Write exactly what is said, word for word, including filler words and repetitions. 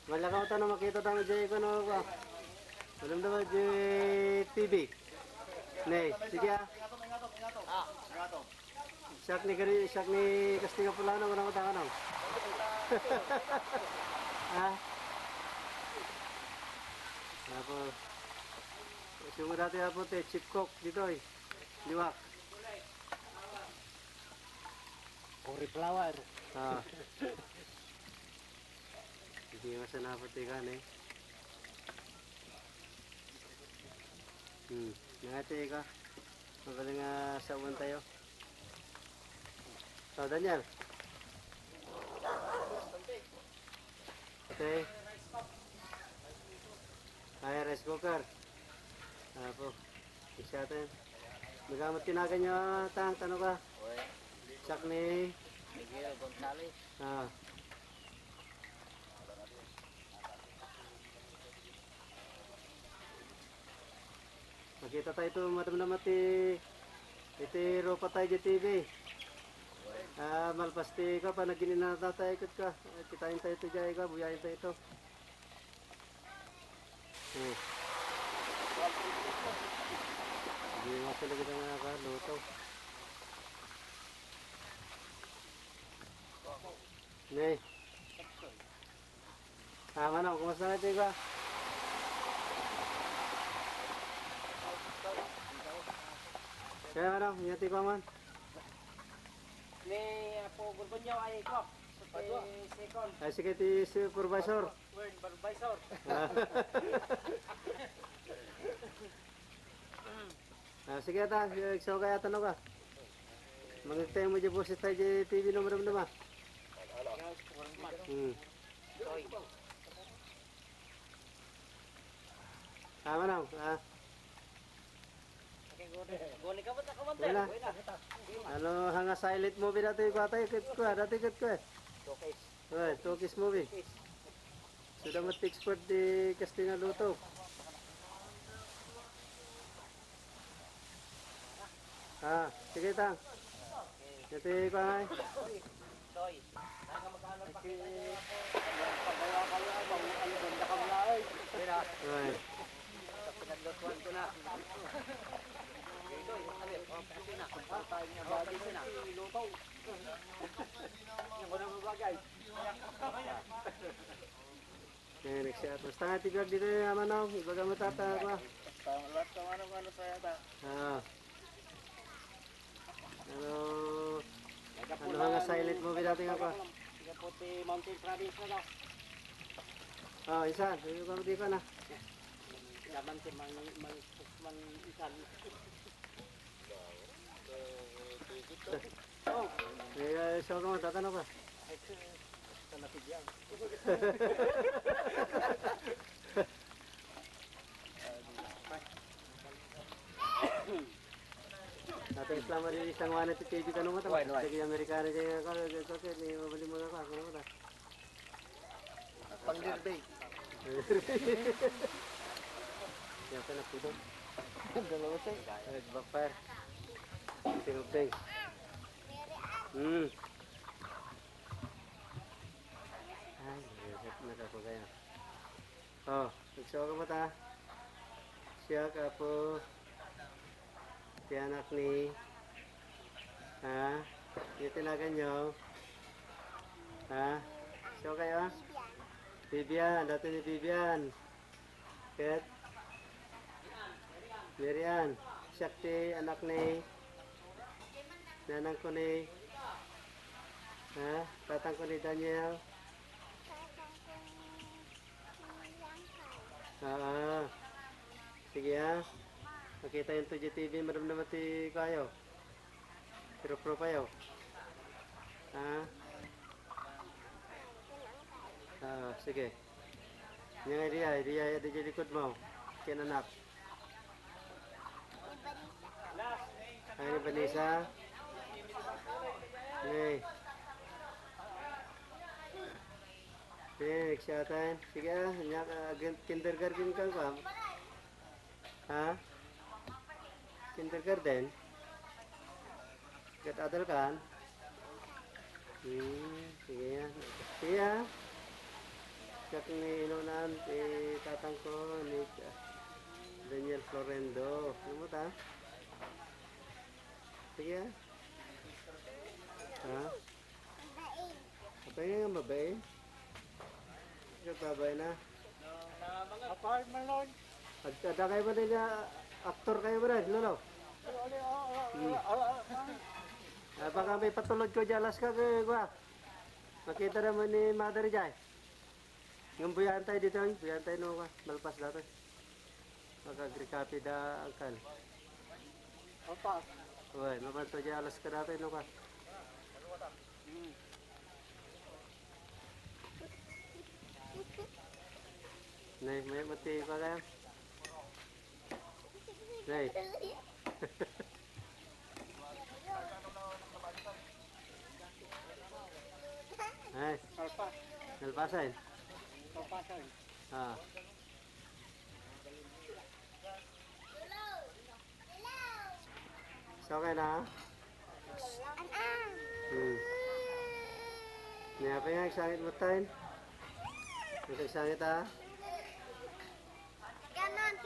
Malakaw ta no makita tayo diay ko, no, ko. Madamdama diay T V. Ne, sige, ah. Siak ni gari, siak ni Kasting a Pulano, wala matanga, no? Ha? Tapos, yung dati apo, te, chief cook dito, eh. Liwak. Cauliflower. Ah. Hindi masanapat ika, ne? Hmm. Nangati ika. Magaling nga sawan tayo. So, Daniel. Okay. Ay, rice cooker. Apo. Isa tayo. Magamit kinagan niya, tang, tano ka? Oy. Siak ni Miguel Gonzalez. Ah. Makita tayo ito, madamdama ti, iti rupa tayo di T V. Ah, malpas ti ka, panaginina tayo ikot ka. Kitain tayo ito, jay ka, buyayin tayo ito. Hmm. Hindi nga talaga nga ka, luto. Ne. Ah, manong, kumusta na ito, ikaw? Kaya, manong, yung ikaw man? Ni Apo Gorgonio ay ikaw. Sa second. Ay, sige, ti supervisor. Word supervisor. Ah. Ah, sige, ta, sige, so kaya tanong ka. Mangagtayo mo di boses tayo di T V number number. Hmm. Tama na, ah. Okay, guli. Guli ka ba, ta, Commander? Wala. Wala. Ano, hanga silent movie dati ko, atay, kit ko, ah, dati kit ko, eh. Showcase. Well, Tokis movie. Suda met expert di Kasting a luto. Ah, sige, tang. Dati ko, ay. Toy. Nang magkano pakita niyo ako? Pagaya kayo, ay, bang, ano, banda ka muna, ay. Sige na. Ay. Sa pinaglutuan ko na. Toy, ano yun? Oh, pwede na. Pagkain niya, bagay ko na. Luto. Yung unang bagay. Eh, next year. Basta nga, tigag dito yung ama, no? Ibaga mo, tata, ako. Basta lahat ng ano, ano sa yata. Ah. Ano, ano nga silent movie dati nga pa? Sige po, si Mountain Province na daw. Oh, isa. Sabi ko, di ko na. Naman si Mang, Mang, Mang Isan. Oh. Eh, eh, so, kung tatanong ka? Ay, sa lapid yan. Natin Islam, di isang wana ti T V kano mata. Why, why? Sige, Amerikano, kaya ka, kaya ka, ni mabali mo na ka, kano mata. Pang-Lirbay. Kaya ka na puto. Dalawa siya. Nag-backfire. Tinubay. Hmm. Ay, nagkakagaya. Oh, nagsuka ka ba ta? Siya ka po. Ti anak ni, ha? Yung tinagan nyo? Ha? So kayo? Vivian, dati ni Vivian. Ket? Mirian. Siak ti anak ni nanang ko ni, ha? Tatang ko ni Daniel. Tatang ko ni Bianca. Ah, ah. Sige, ha. Makita yung two G T V, madam naman ti kayo. Pero pro pa yaw. Ha? Ah, sige. Yung idea, idea, idea di likod mo. Kinanak. Ay, ni Vanessa. Hey. Hey, excited. Sige, ah, nya, ah, gin-, kindergarten ka pa. Ha? Kindergarten? Ket adal kan? Hmm, sige yan. Sige, ha? Ket ni inunan ti tatangko ni Daniel Florendo. Ano mo ta? Sige, ah. Ha? Apay nga mabain? Ikaw, babay na. Apay, Malon. Ad-, adda kayo ba din nga aktor kayo ba din, Lolo? Ay, ay, ay, ay, Hmm. ay, ay, ay, ay. Ah, baka may patulod ko dyan, Alaska, kay, kwa. Makita naman ni Mother Jai. Yung buyan tayo dito, yung buyan tayo, no, kwa. Malpas dati. Mag-agrikapi da, angkal. Opa. Uy, naman to dyan, Alaska dati, no, kwa. Hmm. Nay, may mati pa kayo? Nay. Ay, Alpa. Nalpasan. Alpasan. Ah. So, okay na? An-an. Hmm. Niya pa yung sangit mo, Tay? Yung sangit, ha? Ganon, si